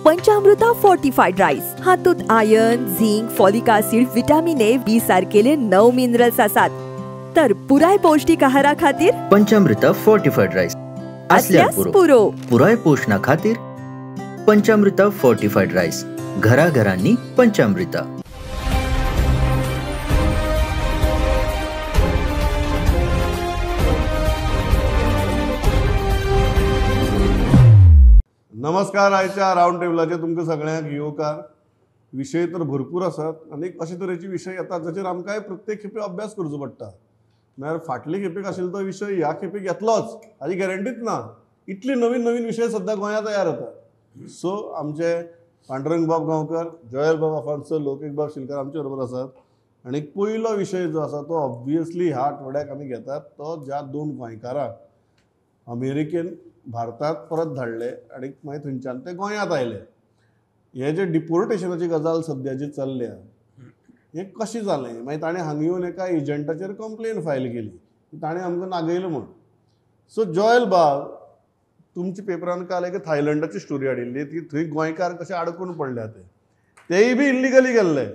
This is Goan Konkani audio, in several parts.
पंचामृता फोर्टिफाईड राईस हातूंत iron, zinc, folic acid, vitamin A, B सारकेले 9 minerals आसात। तर पुराय पौष्टिक आहारा खातीर पंचामृता फोर्टिफाईड राईस असल्यार पुरो। पुराय पोषणा खातीर पंचामृता फोर्टिफाईड राईस, घराघरांनी पंचामृता। नमस्कार, आयच्या रावंड टेबलाचेर तुमकां सगळ्यांक येवकार। विशय तर भरपूर आसात आनी अशे तरेचे विशय येतात जाचेर आमकांय प्रत्येक खेपे अभ्यास करचो पडटा। म्हळ्यार फाटले खेपेक आशिल्लो तो विशय ह्या खेपेक येतलोच हाजी गॅरंटीच ना। इतले नवीन नवीन विशय सद्या गोंयांत तयार जातात। सो आमचे पांडुरंग बाब गांवकर, जॉयल बाब आफान्सो, लौकीक बाब शिलकार आमचे बरोबर आसात। आनी पयलो विशय जो आसा तो ऑब्वियसली ह्या आठवड्याक आमी घेतात तो ज्या दोन गोंयकारांक अमेरिकेन भारतात परत धाडले आनी मागीर थंयच्यान ते गोंयांत आयले। हे जे डिपोर्टेशनाची गजाल सद्या जी चल्ल्या हें कशें जालें? मागीर ताणें हांगा येवन एका एजंटाचेर कंप्लेन फायल केली, ताणें आमकां नागयलें म्हूण। सो जॉयल बाब, तुमच्या पेपरान काल एक थायलंडाची स्टोरी हाडिल्ली की थंय गोंयकार कशे आडकून पडल्या ते, तेय बी इल्लिगली गेल्ले।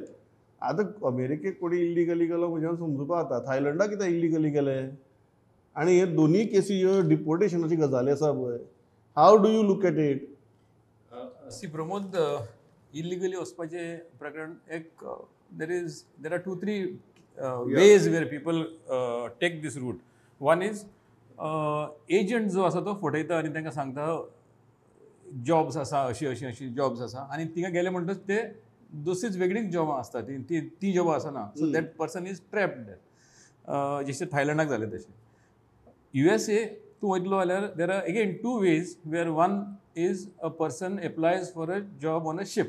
आतां अमेरिकेक कोणी इल्लिगली गेलो म्हज्यान समजुपा जाता, थायलंडाक कित्याक इल्लिगली गेले? आनी हे दोनूय केसी ह्यो डिपोर्टेशनाची गजाली आसा पळय, how do you look at it? See Pramod, illegally वचपाचें प्रकरण एक there are 2-3 ways where people take this route. One is agent जो आसा तो फटयता आनी तांकां सांगता जॉब्स आसा, अशी अशी अशी जॉब्स आसा, आनी थिंगा गेले म्हणटच ते दुसरीच वेगळीच जॉबां आसता, ती ती जॉबां आसना। So that person is trapped, जशें थायलंडाक जालें तशें। USA तूं वयतलो जाल्यार there are again 2 ways where one is a person applies for a job on a ship,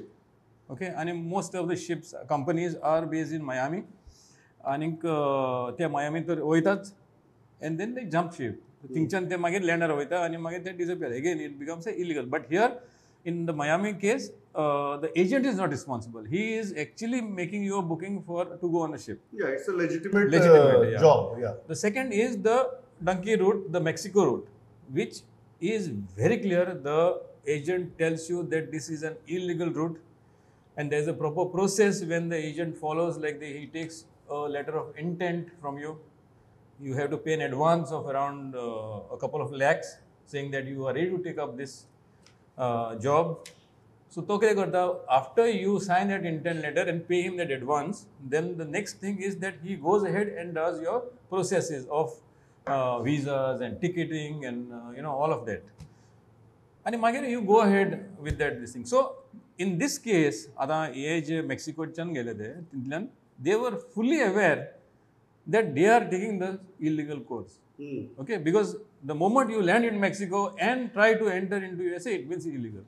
okay, आनी most of the ships companies are based in Miami, आनीक ते मायामी तर वयताच and then they jump ship, थिंगच्यान ते मागीर लँडार वयता आनी मागीर ते disappear, again it becomes a illegal. But here in the Miami case the agent is not responsible, he is actually making your booking for to go on a ship. Yeah, it's a legitimate job. Yeah. The second is the donkey route, the Mexico route, which is very clear. The agent tells you that this is an illegal route and there is a proper process when the agent follows, like he takes a letter of intent from you. You have to pay an advance of around a couple of lakhs saying that you are ready to take up this job. So to कितें करता, after you sign that intent letter and pay him that advance, then the next thing is that he goes ahead and does your processes of visas and ticketing and you know all of that. And मागीर you go ahead with that this thing. So in this case, आतां हे जे मेक्सिकोच्यान गेले ते तितल्यान they were fully aware that they are taking the illegal course. Okay, because the moment you land in Mexico and try to enter into USA, it means illegal.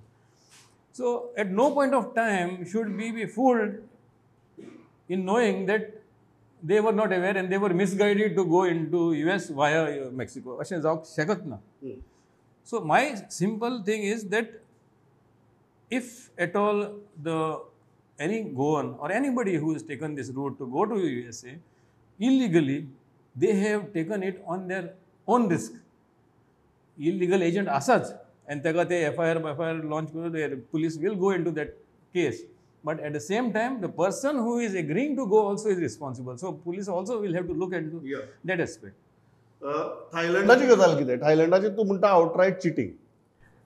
So at no point of time should we be fooled in knowing that they were not aware and they were misguided to go into US via Mexico. अशें जावंक शकत ना. So my simple thing is that if at all the any Goan or anybody who has taken this route to go to USA illegally, they have taken it on their own risk. Illegal agent आसाच and ताका ते FIR launch करून police will go into that case. But at the same time, the person who is agreeing to go also is responsible. So police also will have to look into that aspect. थायलंडाची गजाल कितें? थायलंडाची तूं म्हणटा outright cheating.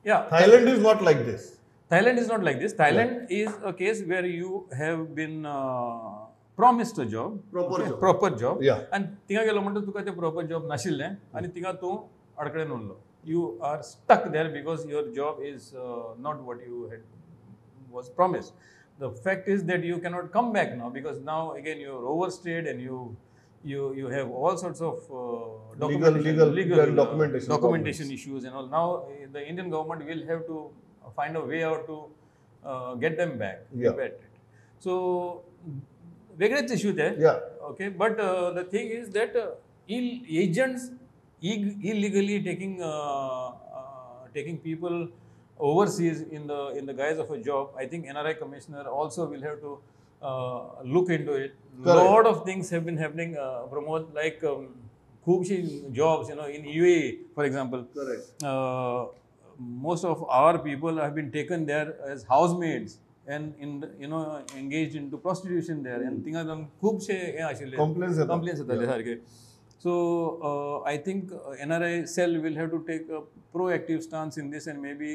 Yeah. Thailand is not like this. Thailand is not like this. Thailand is a case where you have been promised a job. Proper job. Proper job. Yeah. आनी थिंगा गेलो म्हणटच तुका तें proper job नाशिल्लें आनी थिंगा तूं अडकडेन उरलो. You are stuck there because your job is not what you had was promised. The fact is that you cannot come back now because now again you are overstayed and you have all sorts of legal documentation issues and all. Now the Indian government will have to find a way out to get them back. Yeah. So वेगळेच issue there. Yeah. Okay, but the thing is that agents illegally taking taking people overseas in the guise of a job. I think NRI commissioner also will have to look into it. Correct. Lot of things have been happening, Pramod, like खूबशी jobs, you know, in UAE, for example. Correct. most of our people have been taken there as housemaids and in you know engage into prostitution there and थिंगा खुबशे हें आशिल्ले कंप्लेन्स येताले सारके. So I think NRI cell will have to take a proactive stance in this and maybe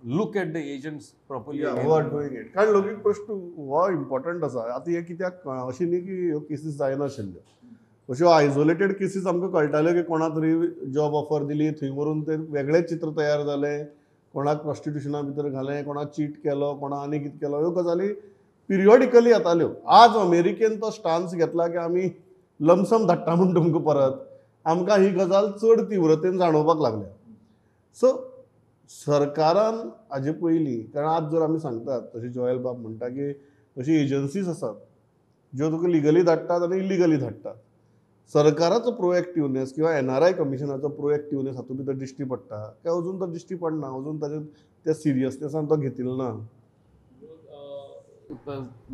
look at the agents properly. Yeah, who are doing it. कारण लोकीक प्रश्न हो इम्पॉर्टंट आसा. आतां हें कित्याक अशें न्ही की ह्यो केसीस जायनाशिल्ल्यो, अश्यो आयसोलेटेड केसीस आमकां कळटाल्यो की कोणा तरी जॉब ऑफर दिली, थंय व्हरून ते वेगळेंच चित्र तयार जालें, कोणाक प्रॉस्टिट्युशना भितर घालें, कोणाक चीट केलो, कोणाक आनी कितें केलो, ह्यो गजाली पिरियॉडिकली येताल्यो. आज अमेरिकेन तो स्टान्स घेतला की आमी लमसम धाडटा म्हूण तुमकां परत, आमकां ही गजाल चड तिव्रतेन जाणोवपाक लागल्या. सो सरकारान हाजे पयलीं, कारण आज जर आमी सांगतात तशें जोएल बाब म्हणटा की अशी एजन्सीज आसात ज्यो तुका लिगली धाडटात आनी इलिगली धाडटात. सरकाराचो प्रोएक्टिवनेस किंवा एनआरआय कमिशनाचो प्रोएक्टिवनेस हातूंत भितर दिश्टी पडटा काय अजून तो दिश्टी पडना, अजून ताजे त्या सिरियसनेसान तो घेतिल्लो ना?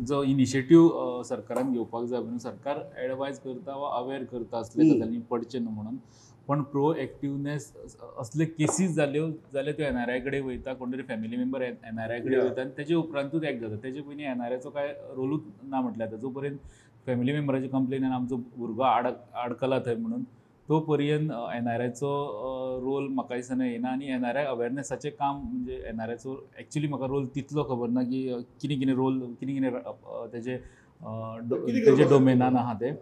जो इनिशिएटीव सरकारान घेवपाक जाय म्हणून सरकार एडवायज करता वा अवेर करता असले गजालींनी पडचें न्हू म्हणून, पण प्रोएक्टिवनेस असले केसीस जाल्यो जाल्यार त्यो एनआरआय कडेन वयता, कोण तरी फॅमिली मेंबर एनआरआय कडेन वयता आनी तेजे उपरांतूच एक्ट जाता. तेजे पयलीं एनआरआयचो कांय रोलूच ना म्हटल्यार जाता. जो पर्यंत फॅमिली मेंबराची कंप्लेन आनी आमचो भुरगो आडकला थंय म्हणून तो पर्यंत एनआरआयचो रोल म्हाका दिसना येना. आनी एनआरआय अवेरनेसाचें काम म्हणजे एनआरआयचो एक्चुली म्हाका रोल तितलो खबर ना की कितें कितें रोल कितें कितें तेजे तेजे डोमेनान आहा तें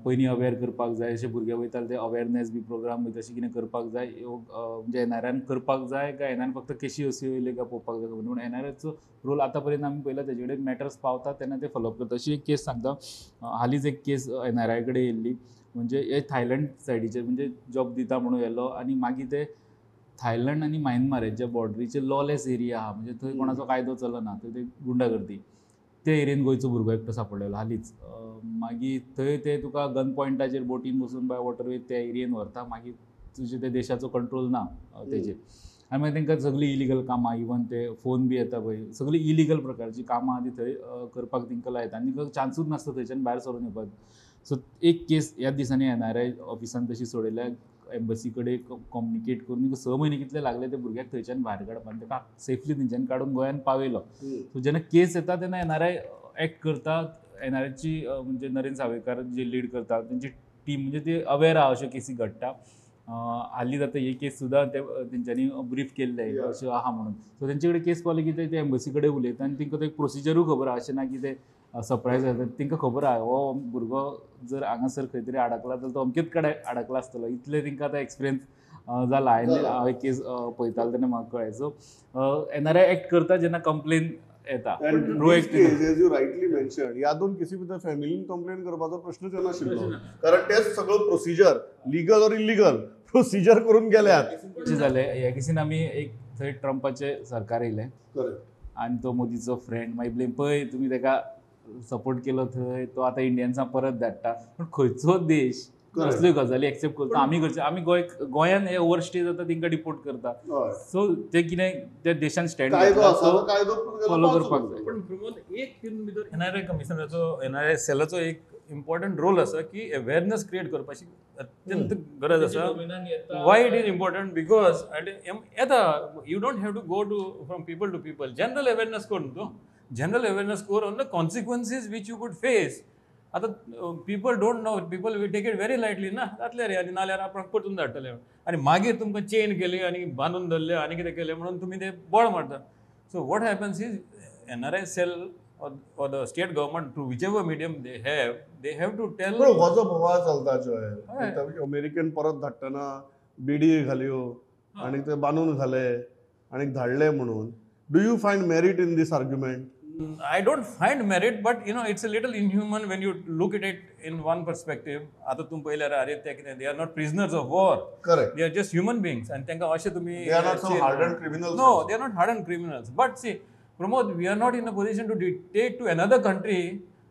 पयलीं अवेर करपाक जाय, अशे भुरगे वयताले ते अवेरनेस बी प्रोग्राम वयता अशें कितें करपाक जाय, म्हणजे एनआरआयन करपाक जाय काय एनआरआयन फक्त केशी अशी येयल्यो काय पळोवपाक जाय खबर. पूण एनआरआयचो रोल आतां पर्यंत आमी पळयला तेजे कडेन मॅटर्स पावता तेन्ना ते फॉलोअप करता. अशी एक केस सांगता, हालींच एक केस एनआरआय कडेन येयल्ली, म्हणजे हे थायलंड सायडीचेर म्हणजे जॉब दिता म्हणून येयलो आनी मागीर ते थायलंड आनी म्यानमार हेच्या बॉर्डरीचेर लॉलेस एरिया आहा, म्हणजे थंय कोणाचो कायदो चलना, थंय ते गुंडागर्दी, ते एरियेन गोंयचो भुरगो एकटो सांपडलेलो हालींच. मागीर थंय ते तुका गन पॉयंटाचेर बोटीन बसून बाय वॉटरवे त्या एरियेन व्हरता, मागीर तुजे त्या देशाचो कंट्रोल ना तेजेर, आनी मागीर तांकां सगळीं इलिगल कामां, इवन ते फोन बी येता पळय, सगळीं इलिगल प्रकारचीं कामां ती थंय करपाक तांकां लायता आनी तांकां चान्सूच नासता थंयच्यान भायर सरून येवपाक. सो एक केस ह्या दिसांनी एनआरआय ऑफिसान तशी सोडयल्या, एम्बसी कडेन कम्युनिकेट करून 6 म्हयने कितले लागले ते भुरग्याक थंयच्यान भायर काडपाक, ताका सेफली थंयच्यान काडून गोंयान पावयलो. सो जेन्ना केस येता तेन्ना एनआरआय एक्ट करता, एनआरआयची म्हणजे नरेंद्र सावयकार जे लीड करता तेंची टीम म्हणजे ती अवेर आहा अश्यो केसी घडटा. हालींच आतां ही केस सुद्दां ते तेंच्यांनी ब्रीफ केल्ले अश्यो आहा म्हणून. सो तेंचे कडेन केस पावले की ते एम्बसी कडेन उलयता आनी तेंकां तो एक प्रोसिजरूय खबर आहा, अशें ना की ते सरप्रायज जाता, तेंकां खबर आहा हो भुरगो जर हांगासर खंय तरी आडकला जाल्यार तो अमकेच कडेन आडकला आसतलो, इतलें तेंकां आतां एक्सपिरियन्स जाला. हांवें हांव एक केस पळयतालो तेन्ना म्हाका कळ्ळें. सो एनआरआय एक्ट करता जेन्ना कंप्लेन येता. एज you rightly mention, ह्या दोन केसी भितर फॅमिलीन कंप्लेन करपाचो प्रश्नच येनाशिल्लो, कारण तेच सगळो procedure legal or illegal procedure करून गेल्यात. अशें जालें ह्या केसीन आमी एक थंय ट्रंपाचें सरकार येयलें आनी तो मोदीचो फ्रेंड मागीर ब्लेम पळय तुमी तेका सपोर्ट केलो थंय, तो आतां इंडियन्सां परत धाडटा. पूण खंयचो देश असल्यो गजाली एक्सेप्ट करता? आमी करचे, आमी गोंयान हे ओवरस्टे जाता तांकां डिपोर्ट करता. सो ते कितें त्या देशान स्टँड फॉलो करपाक जाय. पण प्रमोद एक हितून भितर एनआरआय कमिशनराचो एनआरआय सेलाचो एक इम्पॉर्टंट रोल आसा की अवेरनेस क्रिएट करपाची अत्यंत गरज आसा. Why it is important? Because येता you don't have to go to from people to people, general awareness करून तूं जनरल अवेरनेस कर on the consequences which you could face. आतां people don't know, people will take it very lightly ना जातलें रे आनी नाल्यार आपणाक परतून धाडटले आनी मागीर तुमकां चेन केली आनी बांदून धरले आनी कितें केलें म्हणून तुमी ते बळ मारता. So what happens is NRI cell or the state government through whichever medium they have to tell. पण हो जो बोवाळ चलता जोय अमेरिकेन परत धाडटना बिडी घाल्यो आनी ते बांदून घाले आनी धाडले म्हणून, do you find merit in this argument? I don't find merit, but you know it's a little inhuman when you look at it in one perspective. आता तुम पळयल्यार अरे ते कितें, they are not prisoners of war. Correct. They are just human beings and तांकां अशें तुमी they are not some hardened criminals. No, they are not hardened criminals. But see Pramod, we are not in a position to dictate to another country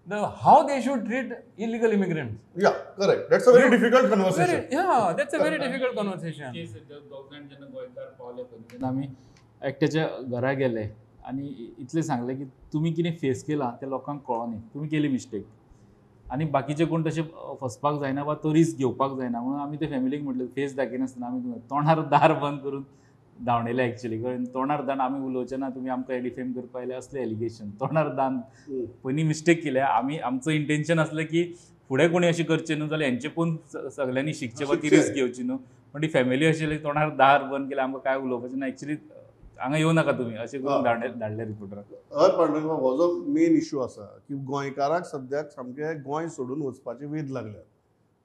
the how they should treat illegal immigrants. Yeah, correct. That's a very difficult conversation. Yeah, that's a very difficult conversation. जेन्ना गोंयकार पावले तेन्ना आमी एकट्याच्या घरा गेले आनी इतलें सांगलें की तुमी कितें फेस केलां तें लोकांक कळोनी, तुमी केली मिस्टेक आनी बाकीचे कोण तशें फसपाक जायना वा तो रिस्क घेवपाक जायना म्हणून आमी ते फॅमिलीक म्हटलें फेस दाखयनासतना आमी तोंडार दार बंद करून धांवडयले एक्चुअली, कारण तोंडार दान आमी उलोवचे ना, तुमी आमकां डिफेम करपा आयले असले एलिगेशन. तोंडार दान पयलीं मिस्टेक केल्या आमी. आमचो इंटेन्शन आसलें की फुडें कोणी अशें करचें न्हू जाल्यार हेंचे पळोवन सगल्यांनी शिकचें वा ती रिस्क घेवची न्हू. पण ती फॅमिली आशिल्ली तोंडार दार बंद केलें, आमकां कांय उलोवपाचें ना, एक्चुअली हांगा येवं नाका तुमी अशें करून धाडले रिपोर्टराक. हय पांडुरंग, हो जो मेन इशू आसा की गोंयकाराक सद्याक सामकें गोंय सोडून वचपाची वेध लागल्या,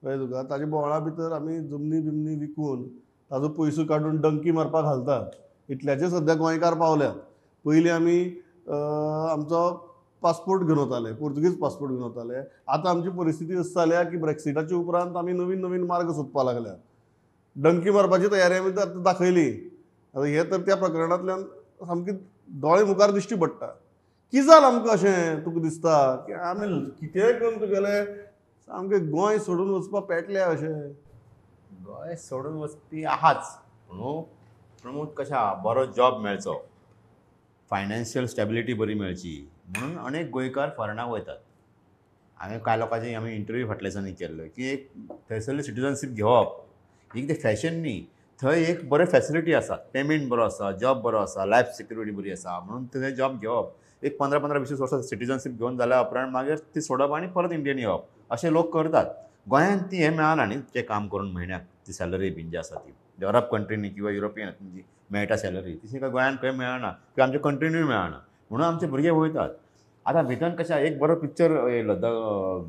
कळ्ळें तुका. ताजे बोवाळा भितर आमी जमनी बिमनी विकून ताजो पयसो काडून डंकी मारपाक घालतात, इतल्याचेर सद्या गोंयकार पावल्यात. पयलीं आमी आमचो पासपोर्ट घेवन वताले, पोर्तुगीज पासपोर्ट घेवन वताले. आतां आमची परिस्थिती अशी जाल्या की ब्रेक्सिटाच्या उपरांत आमी नवीन नवीन मार्ग सोदपाक लागल्यात. डंकी मारपाची तयारी आमी आतां दाखयली. आतां हें तर त्या प्रकरणांतल्यान सामकी दोळे मुखार दिश्टी पडटा. कितें जालां आमकां अशें तुका दिसता की आमी कितेंय करून तुगेलें सामकें गोंय सोडून वचपाक पेटल्या अशें? गोंय सोडून वचपी आहाच पूण प्रमोद कशें आहा, बरो जॉब मेळचो, फायनान्शियल स्टेबिलिटी बरी मेळची म्हणून अनेक गोंयकार फॉरेनाक वयतात. हांवें कांय लोकांचे आमी इंटरव्यू फाटल्या दिसांनी केल्लो की एक थंयसरली सिटिजनशीप घेवप एक तें फॅशन न्ही, थंय एक बरे फॅसिलिटी आसात, पेमेंट बरो आसा, जॉब बरो आसा, लायफ सिक्युरिटी बरी आसा, म्हणून थंय जॉब घेवप. एक 15-15, 20 वर्सां सिटिजनशीप घेवन जाल्या उपरांत मागीर ती सोडप आनी परत इंडियन येवप अशें लोक करतात. गोंयांत ती हें मेळना न्ही, तें काम करून म्हयन्याक ती सॅलरी बीन जी आसा ती अरब कंट्रीनी किंवा युरोपियन जी मेळटा सॅलरी तशी काय गोंयांत खंय मेळना किंवा आमच्या कंट्रीनूय मेळना, म्हणून आमचे भुरगे वयतात. आतां भितर कशें एक बरो पिक्चर येयलो the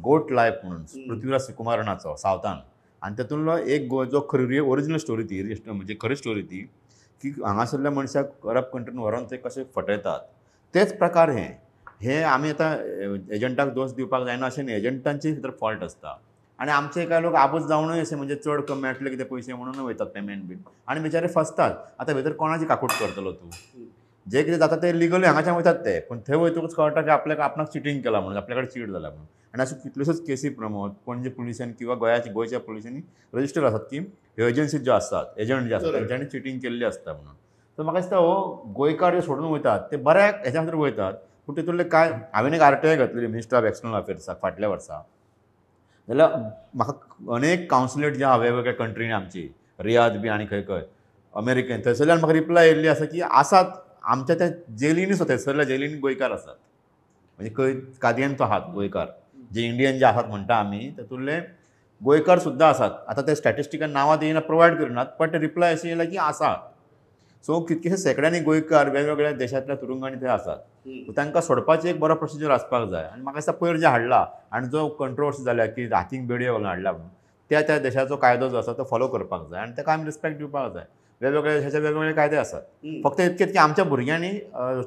goat life म्हणून, पृथ्वीराज सुकुमारनाचो सावथान, आनी तातूंतलो एक जो खरी ओरिजिनल स्टोरी ती, म्हणजे खरी स्टोरी ती की हांगासरल्या मनशाक अरब कंट्रीन व्हरोन ते कशे फटयतात तेच प्रकार हे हे आमी आतां एजंटाक दोश दिवपाक जायना अशें न्ही, एजंटांची भितर फॉल्ट आसता. आनी आमचे कांय लोक आबूज जावनूय अशें म्हणजे चड कमी मेळटले कितें पयशे म्हणून वयतात पेमेंट बीन आनी बिचारे फसतात. आतां भितर कोणाची काकूट करतलो तूं, जे कितें जाता ते लिगली हांगाच्यान वयतात ते, पूण थंय वयतकूच कळटा की आपल्याक आपणाक चिटींग केला म्हणून, आपल्या कडेन चीट जाला म्हणून. आनी अश्यो कितल्योश्योच केसी प्रमोद पणजे पुलिसांनी किंवा गोंयच्या पुलिसांनी रजिस्टर आसात की ह्यो एजन्सी ज्यो आसात, एजंट जे आसात तेंच्यांनी चिटींग केल्ली आसता म्हणून. तर म्हाका दिसता हो गोंयकार जे सोडून वयतात ते बऱ्या हेच्या खातीर वयतात, पूण तितूंतले कांय हांवें एक आरटीआय घातलेली मिनिस्टर ऑफ एक्सटर्नल अफेर्साक फाटल्या वर्सा, जाल्यार म्हाका अनेक कावन्सिलेट जे आहा वेगवेगळ्या कंट्रीनी आमची रियाद बी आनी खंय खंय अमेरिकेन थंयसरल्यान म्हाका रिप्लाय येयल्ली आसा की आसात आमच्या त्या जेलीनी सुद्दां थंयसरल्या जेलीनी गोंयकार आसात, म्हणजे खंय कादयेन तो आहात गोंयकार जे इंडियन जे आसात म्हणटा आमी तातूंतले गोंयकार सुद्दां आसात. आतां ते स्टॅटिस्टिकल नांवां दिना प्रोवायड करिनात, बट ते रिप्लाय अशें येयला की आसात. सो कितकेशे शेंकड्यांनी गोंयकार वेगवेगळ्या देशांतल्या तुरुंगांनी थंय आसात, तांकां सोडपाची एक बरो प्रोसिजर आसपाक जाय. आनी म्हाका दिसता पयर जें हाडला आनी जो कंट्रोवर्सी जाल्या की हातीक बेडयो घालून हाडला म्हणून, त्या त्या देशाचो कायदो जो आसा तो फॉलो करपाक जाय आनी ताका आमी रिस्पेक्ट दिवपाक जाय. वेगवेगळ्या देशाचे वेगवेगळे कायदे आसात, फक्त इतकेच की आमच्या भुरग्यांनी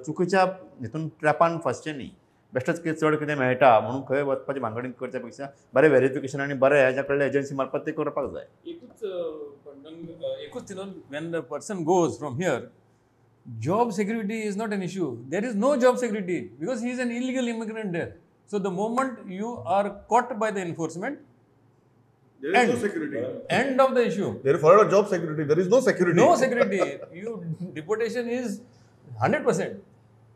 चुकीच्या हितून ट्रॅपान फसचें न्ही, बेश्टेच कितें चड कितें मेळटा म्हणून खंय वचपाची भानगडी करच्या पेक्षा बरें वेरिफिकेशन आनी बरें हेज्या कडले एजन्सी मार्फत तें करपाक जाय. एकूच when the person goes from here, job security is not an issue. There is no job security because he is an illegal immigrant there. So the moment you are caught by the enforcement, there is no security. End of the issue. There is for job security, there is no security. No security. You deportation is 100%.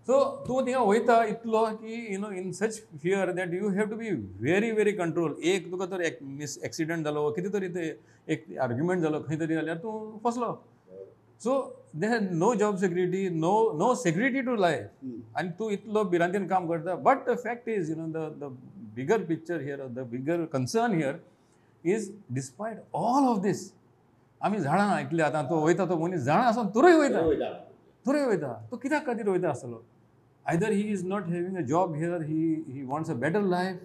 So तूं थिंगा वयता इतलो की you know in such fear that you have to be very very control. एक तुका तर एक मिस एक्सिडंट जालो, कितें तरी ते एक आर्ग्युमेंट जालो खंय तरी जाल्यार तूं फसलो. So there no job security, no security to life, आनी तूं इतलो भिरांतेन काम करता. But the fact is you know the bigger picture here, the bigger concern here is despite all of this आमी जाणा इतले आतां तो वयता तो मनीस जाणा आसून तरूय वयता, तरूय वयता. तो कित्याक खातीर वयता आसतलो? Either he is not having a job here, he wants a better life,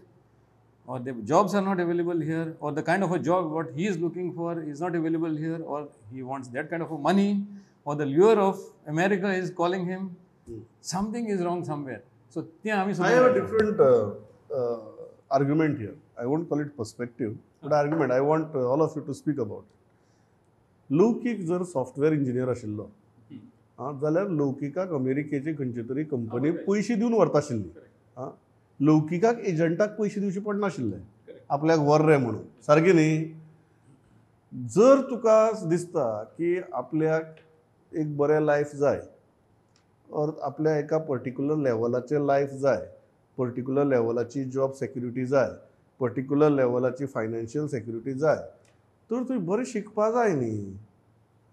or the jobs are not available here, or the kind of a job what he is looking for is not available here, or he wants that kind of a money, or the lure of America is calling him. Something is wrong somewhere. So I have a different argument here. I won't call it perspective, but argument. I want all of you to speak about it. लौकीक जर सॉफ्टवेअर इंजिनियर आशिल्लो जाल्यार लौकिकाक अमेरिकेची खंयची तरी कंपनी पयशे दिवन व्हरता आशिल्ली. लौकिकाक एजंटाक पयशे दिवचे पडनाशिल्ले आपल्याक व्हर रे म्हणून, सारकें न्ही? जर तुका दिसता की आपल्याक एक बरें लायफ जाय ऑर आपल्या एका पर्टिक्युलर लेवलाचें लायफ जाय, पर्टिक्युलर लेवलाची जॉब सेक्युरिटी जाय, पर्टिक्युलर लेवलाची फायनान्शियल सेक्युरिटी जाय, तर तुवें बरें शिकपा जाय न्ही.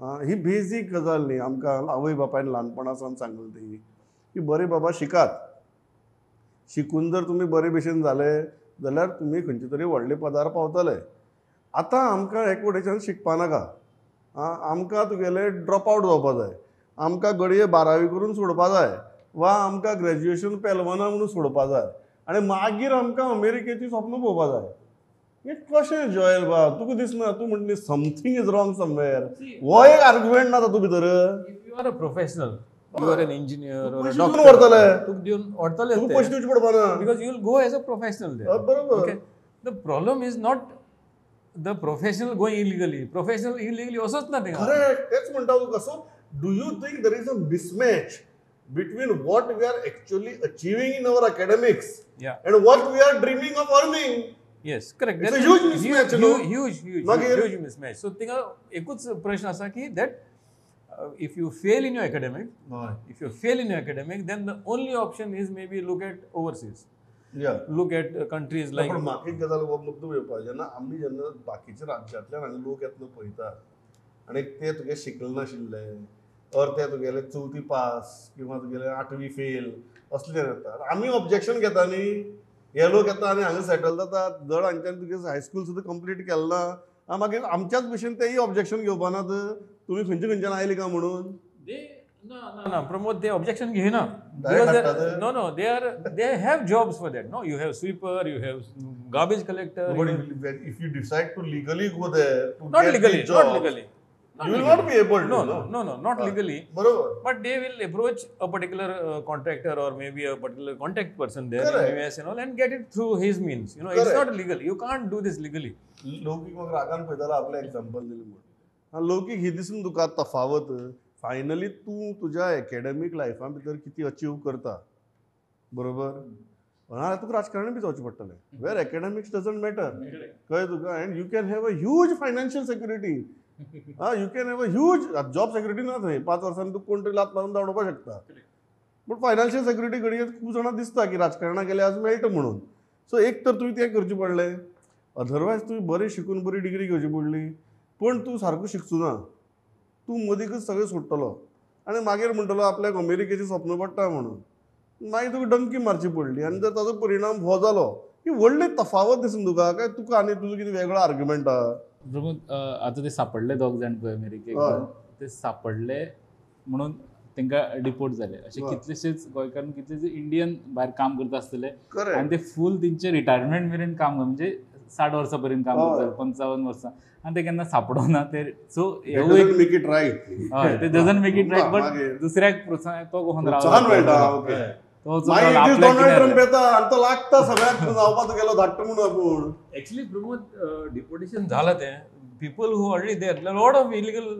ही बेजीक गजाल न्ही. आमकां आवय बापायन ल्हानपणा सावन सांगलें ती की बरें बाबा शिकात, शिकून जर तुमी बरे भशेन जाले जाल्यार तुमी खंयचे तरी व्हडले पदार पावतले. आतां आमकां एक वटेच्यान शिकपा नाका, आमकां तुगेले ड्रॉप आवट जावपा जाय, आमकां घडये 12वी करून सोडपा जाय वा आमकां ग्रॅज्युएशन पेलवना म्हणून सोडपा जाय आनी मागीर आमकां अमेरिकेची स्वप्न पळोवपा जाय. हें कशें जॉयल बाब, तुका दिसना? तूं म्हणटा समथींग is wrong somewhere, हो एक आर्ग्युमेंट ना तातूंत भितर. If you are a professional, you are an engineer or a doctor, doctor, तुका दिवन व्हरतले, तुका पयशे दिवचे पडपा ना, because you will go as a professional there. बरोबर. The problem is not the professional going illegally, professional illegally वचच ना थिंगा. करेक्ट, तेच म्हणटा तुका. So do you think there is a mismatch between what we are actually achieving in our academics and what we are dreaming of earning? Yes, correct. It's a huge mismatch, you know? Huge, huge, huge mismatch. So थिंगा एकूच प्रश्न आसा की that if you fail in your academic, if you fail in your academic, then the only option is maybe look at overseas. Yeah. Look at countries like. पण म्हाका एक गजाल मुद्दो येवपा, जेन्ना आमी जेन्ना बाकीच्या राज्यांतल्यान हांगा लोक येतना पळयतात आनी ते तुगे शिकले नाशिल्ले or ते तुगेले 4थी पास किंवा तुगेले 8वी फेल असले येतात, आमी ऑब्जेक्शन घेता न्ही. हे लोक येता आनी हांगा सेटल जातात, जड हांच्यान तुगे हायस्कूल सुद्दां कंप्लीट केलें ना, मागीर आमच्याच भशेन तेय ऑब्जेक्शन घेवपा नात, तुमी खंयचे खंयच्यान आयले काय म्हणून. ना प्रमोद, ते ऑब्जेक्शन घेयना. No no, they are, they have jobs for that. No, you have sweeper, you have garbage collector. But if you decide to legally go there, to not get legally, the job, not legally, you will not be able to. No, no, no, no, not legally. Barobar. But they will approach a particular contractor or maybe a particular contact person there in US and all and get it through his means. You know, it's not legal. You can't do this legally. लौकीक मग रागान पळयतालो आपलें एग्जाम्पल दिलें म्हणून. लौकीक ही दिसून तुका तफावत. फायनली तूं तुज्या एकेडमीक लायफा भितर कितें अचीव करता, बरोबर, नाजाल्यार तुका राजकारणी बी जावचें पडटलें, वेर एकेडमिक्स डजंट मॅटर, कळ्ळें तुका. And you can have a huge financial security, you can have a huge job security ना थंय 5 वर्सांनी तुका कोण तरी लात मारून धांवडोवपाक शकता, पूण फायनान्शियल सेक्युरिटी घडये खूब जाणां दिसता की राजकारणाक गेल्यार आज मेळटा म्हणून. सो एक तर तुवें तें करचें पडलें, अदरवायज तुवें बरें शिकून बरी डिग्री घेवची पडली, पूण तूं सारको शिकचो ना, तूं मदींकच सगळें सोडटलो आनी मागीर म्हणटलो आपल्याक अमेरिकेचें स्वप्न पडटा म्हणून, मागीर तुका डंकी मारची पडली आनी जर ताजो परिणाम हो जालो की व्हडली तफावत दिसून तुका काय तुका आनी तुजो कितें वेगळो आर्ग्युमेंट आहा. प्रमोद, आतां ते सापडले 2 जाण पळय अमेरिकेक, ते सापडले म्हणून तांकां डिपोर्ट जाले. अशे कितलेशेच गोंयकार, कितलेशे इंडियन भायर काम करता आसतले आनी ते फूल तेंचे रिटायरमेंट मेरेन काम, म्हणजे 60 वर्सां पर्यंत काम करतात, 55 वर्सां, आनी ते केन्ना सापडना ते. सो मेक it right, हय, ते doesn't make it right, but दुसऱ्याक प्रोत्साहन तो कोण लागता सगळ्याक जावपाक गेलो धाडटा म्हणून आपूण. एक्चुअली प्रमोद, डिपोर्टेशन झालं तें, people who already there, lot of illegal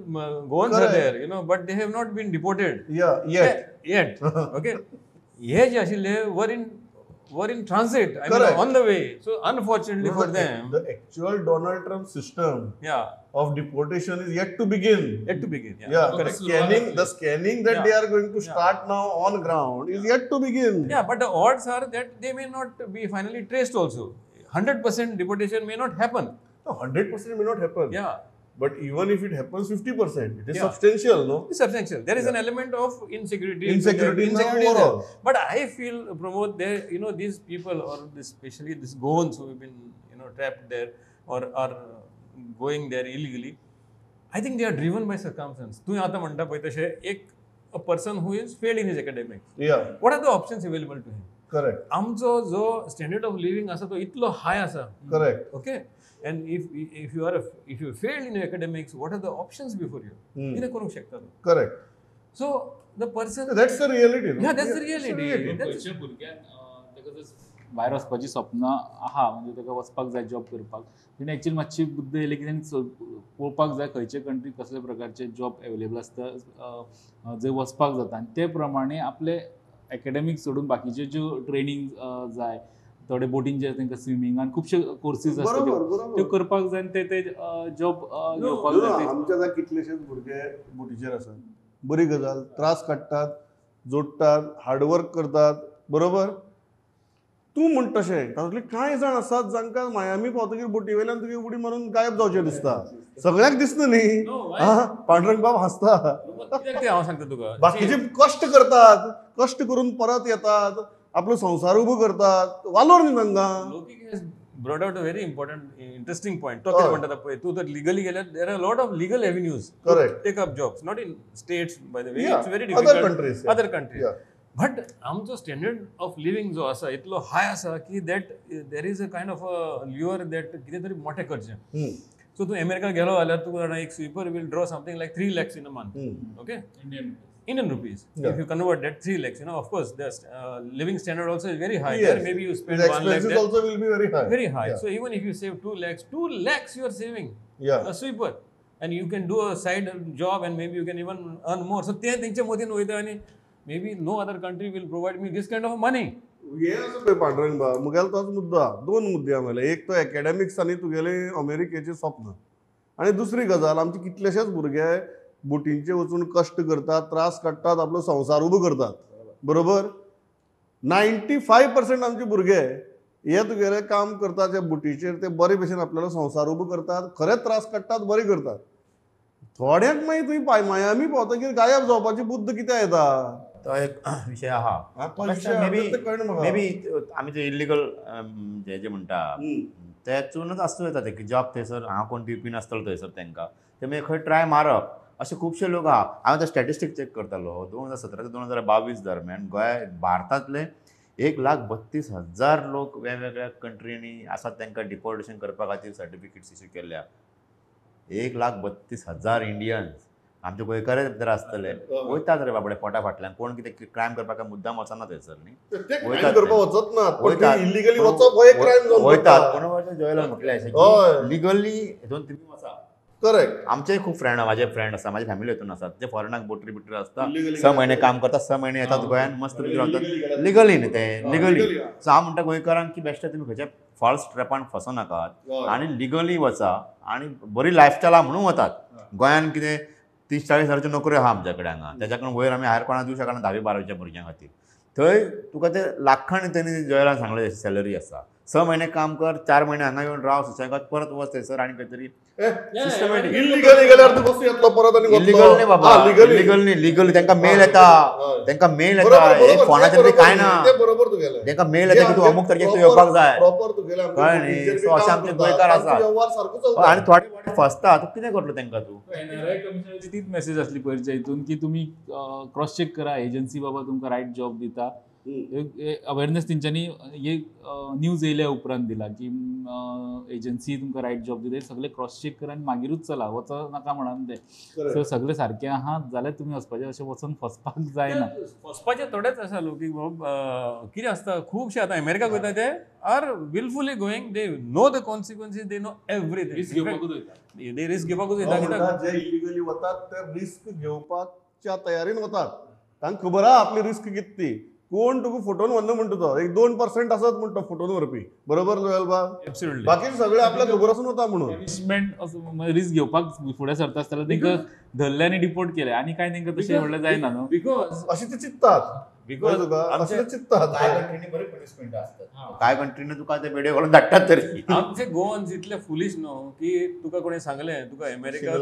Goans are there, you know, but they have not been deported yet. Okay, हे जे आशिल्ले were in transit, I mean, on the way. So unfortunately for them, the actual Donald Trump system of deportation is yet to begin. Yet to begin. Yeah. Yeah. Correct. The scanning that they are going to start now on ground is yet to begin. Yeah, but the odds are that they may not be finally traced also. 100% deportation may not happen. No, 100% may not happen. Yeah. But even if it happens 50%, it is substantial, no? It's substantial. There is an element of insecurity. Insecurity overall. But I feel, Pramod, there, you know, these people, or this, especially these Goans who have been, you know, trapped there or are going there illegally, I think they are driven by circumstance. तूं आतां म्हणटा पळय तशें, एक a person who is failed in his academics. Yeah. What are the options available to him? Correct. आमचो जो स्टँडर्ड ऑफ लिव्हिंग आसा तो इतलो हाय आसा. Correct. Okay. And if you are if you failed in your academics, what are the options before you? कितें करूंक शकता तूं? Correct. So the person, that's the reality. Yeah, that's the reality. खंयच्या भुरग्यान ताका जर भायर वचपाची स्वप्नां आहा, म्हणजे ताका वचपाक जाय जॉब करपाक, तेणें एक्चुअली मातशी बुद्द येयली की तेणें पळोवपाक जाय खंयचे कंट्री कसले प्रकारचे जॉब एवेलेबल आसता, जंय वचपाक जाता, आनी ते प्रमाणे आपले एकेडमीक सोडून बाकीच्यो ज्यो ट्रेनींग जाय, थोडे बोटींचे तांकां स्विमिंगान खुबशे कोर्सीस आसता त्यो करपाक जाय आनी ते ते जॉब घेवपाक जाय. आमच्या जाय कितलेशेच भुरगे बोटीचेर आसात, बरी गजाल, त्रास काडटात, जोडटात, हार्डवर्क करतात, बरोबर. तूं म्हण तशें तातूंतले कांय जाण आसात जांकां मायामी पावतकीर बोटी वयल्यान तुगे उडी मारून गायब जावचें दिसता. सगळ्यांक दिसना न्ही. पांडुरंग बाब हांसता. हांव सांगता तुका, बाकीचे कश्ट करतात, कश्ट करून परत येतात, आपलो संवसार उबो करतात, वालोर न्ही तांकां. Brought out a very important, interesting point. तो कितें म्हणटा पळय, तूं तर legally गेल्यार there are a lot of legal avenues. Correct. To take up jobs, not in states by the way. Yeah. It's very difficult. Other countries. Yeah. Other countries. Yeah. But आमचो standard of living जो आसा इतलो high आसा की that there is a kind of a lure that कितें तरी मोठें करचें. So तूं अमेरिका गेलो जाल्यार तुका जाणा एक sweeper will draw something like 3 lakhs in a month. Okay? Indian rupees. Yeah. If you convert that 3 lakhs, you know, of course, the living standard also is very high. Yes. There maybe you spend the 1 lakh. Expenses also will be very high. Very high. Yeah. So even if you save 2 lakhs, 2 lakhs you are saving. Yeah. A sweeper. And you can do a side job and maybe you can even earn more. So ते तेंचे मतीन वयता आनी maybe no other country will provide me this kind of money. हे आसा पळय पांडुरंग बाब, मुगेलो तोच मुद्दो. दोन मुद्दे आहा. एक तो एकेडमिक्स आनी तुगेले अमेरिकेचें स्वप्न, आनी दुसरी गजाल आमचे कितलेशेच भुरगे बोटींचे वचून कश्ट करतात, त्रास काडटात, आपलो संवसार उबो करतात. बरोबर. 95% आमचे भुरगे हे तुगेले काम करतात त्या बोटीचेर, ते बरे भशेन आपल्यालो संवसार उबो करतात, खरेंच त्रास काडटात, बरे करतात. थोड्यांक मागीर तुवें मायामी पावतकीर गायब जावपाची बुद्द कित्याक येता? तो एक विशय आहा. मे बी आमी जे इलिगल जे जे म्हणटा तेतूनच आसूं येता ते की जॉब थंयसर हांव कोण दिवपी नासतलो थंयसर तांकां, ते मागीर खंय ट्राय मारप. अशे खुबशे लोक आहा. हांव आतां स्टॅटिस्टीक चॅक करतालो, 2017 ते 2022 दरम्यान गोंय भारतांतले 1,32,000 लोक वेगवेगळ्या कंट्रींनी आसात, तांकां डिपोर्टेशन करपा खातीर सर्टिफिकेट्स इश्यू केल्या. 1,32,000 इंडियन्स आमचे गोंयकारच भितर आसतले. वयतात रे बाबडे पोटा फाटल्यान, कोण कितें क्रायम करपाक मुद्दाम वचना थंयसर न्ही, वयतात. कोण जॉयलान म्हटलें अशें लिगली हितून तुमी वचा. करेक्ट. आमचे खूब फ्रेंड, माझे फ्रेंड आसा, माझी फॅमिली हितून आसा, ते फॉरेनाक बोटरी बिटरी आसता, 6 म्हयने काम करता, 6 म्हयने येतात गोंयान, मस्त रावतात लिगली न्ही ते लिगली. सो हांव म्हणटा गोंयकारांक की बेश्टे तुमी खंयच्या फॉल्स ट्रॅपान फसोनाकात आनी लिगली वचा आनी बरी लायफस्टायल आहा म्हणून वतात. गोंयान कितें 30-40 हजाराच्यो नोकऱ्यो आहा आमच्या कडेन हांगा, तेच्या कडेन वयर आमी हायर कोणाक दिवं शकना 10वी 12वीच्या भुरग्यां खातीर. थंय तुका ते लाखांनी तेणी जॉयलान सांगलें सॅलरी आसा, 6 म्हयने काम कर, 4 म्हयने हांगा येवन राव सुसेगाद, परत वच थंयसर आनी खंय तरी सिस्टमॅटीक. इलिगली गेल्यार तूं कसो येतलो परत आनी इलिगल न्ही बाबा, इलिगल न्ही, लिगली तांकां मेल येता, तांकां मेल येता, हे फोनाचेर बी कांय ना, तांकां मेल येता की तूं अमूक तारखेक तूं येवपाक जाय, कळ्ळें न्ही. सो अशें आमचे गोंयकार आसा आनी थोडे फावटी फसता. तूं कितें करतलो तांकां तूं? एनआरआय कमिशनराची तीच मेसेज आसली पयरच्या हितून की तुमी क्रॉस चॅक करा, एजन्सी बाबा तुमकां रायट जॉब दिता. अवेरनेस तेंच्यांनी हे न्यूज येयल्या उपरांत दिला की एजन्सी तुमकां रायट जॉब दिता, सगळे क्रॉस चॅक करा आनी मागीरूच चला, वच नाका म्हणून ते. सो सगळे सारके आहा जाल्यार तुमी वचपाचें, अशें वचून फसपाक जायना. फसपाचें थोडेच आसा लोक की कितें आसता खुबशे आतां अमेरिकाक वयता ते are wilfully going, they know the consequences, they know everything, risk घेवपाकूच वयता, ते रिस्क घेवपाकूच वयता. कित्याक जे इलिगली वतात ते रिस्क घेवपाच्या तयारीन वतात, तांकां खबर आहा आपली रिस्क कितें ती. कोण तुका फोटोन व्हरना म्हणटा तो, एक 2% आसत म्हणटा फोटोन व्हरपी, बरोबर जोयल बाब? एब्सोल्युटली. बाकी सगळे आपल्याक खबर आसून वता म्हणून पनिशमेंट रिस्क घेवपाक फुडें सरता आसतना तांकां धरले आनी डिपोर्ट केले आनी कांय तांकां तशें म्हणल्यार जायना न्हू, because अशें ते चिंततात, because अशें ते चिंततात. कांय कंट्रीनी बरी पनिशमेंट आसतात, कांय कंट्रीनी तुका ते बेडे घालून धाडटात तरी. आमचे गोवन्स इतले फुलिश न्हू की तुका कोणें सांगलें तुका अमेरिका,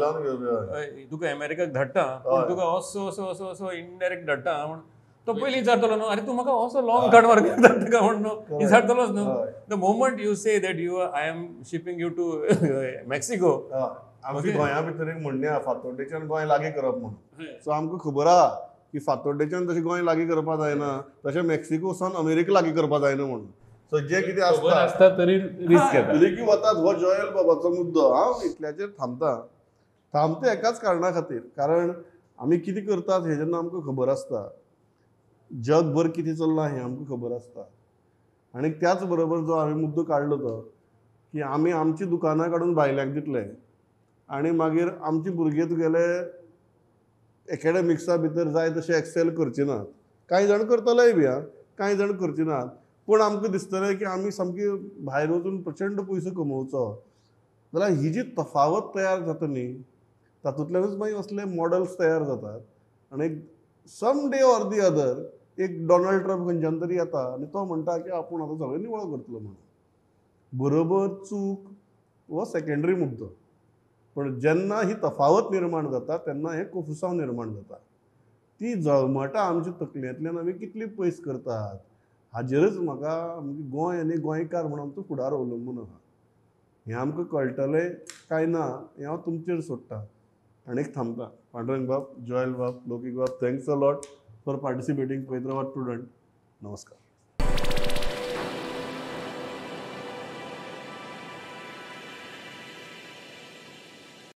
तुका अमेरिकाक धाडटा, पूण तुका असो असो असो असो इनडायरेक्ट धाडटा म्हण तो पयलीं विचारतलो न्हू, अरे तूं म्हाका असो लॉंग कट मारून धाडटा काय म्हण न्हू, विचारतलोच न्हू. The moment you say that you I am shipping you to Mexico. आमच्या गोंया भितर एक म्हणणें आहा, फातोड्डेच्यान गोंय लागीं करप म्हणून. सो आमकां खबर आहा की फातोड्डेच्यान तशें गोंय लागीं करपाक जायना, तशें मेक्सिको सावन अमेरिका लागीं करपाक जायना म्हणून. सो जे कितें आसता तरी रिस्क घेता तरी वतात. हो जोयल बाबाचो मुद्दो. हांव इतल्याचेर थांबता, थांबता एकाच कारणा खातीर, कारण आमी कितें करतात हें जेन्ना आमकां खबर आसता, जगभर कितें चल्लां हें आमकां खबर आसता. आनी त्याच बरोबर जो हांवें मुद्दो काडलो तो की आमी आमची दुकानां काडून भायल्यांक दितले आनी मागीर आमची भुरगीं तुगेले एकेडमिक्सा भितर जाय तशें एक्सेल करचे नात. कांय जाण करतलेय बी आं, कांय जाण करचे नात, पूण आमकां दिसतलें की आमी सामकी भायर वचून प्रचंड पयसो कमोवचो जाल्यार ही जी तफावत तयार जाता न्ही, तातूंतल्यानूच मागीर असले मॉडल्स तयार जातात. आनी some day or the other एक डोनाल्ड ट्रम्प खंयच्यान तरी येता आनी तो म्हणटा की आपूण आतां सगळें निवळ करतलो म्हणून. बरोबर चूक हो सेकेंडरी मुद्दो, पण जेन्ना ही तफावत निर्माण जाता तेन्ना हें कोफुसांव निर्माण जाता. ती जळमटां आमच्या तकलेंतल्यान आमी कितली पयस करतात हाजेरच म्हाका गोंय आनी गोंयकार म्हूण आमचो फुडार अवलंबून आसा. हें आमकां कळटलें काय ना हें हांव तुमचेर सोडटा आनी एक थांबता. पांडुरंग बाब, जोयल बाब, लोकीक बाब, thanks a lot for participating पळयत रावात प्रुडंट. नमस्कार.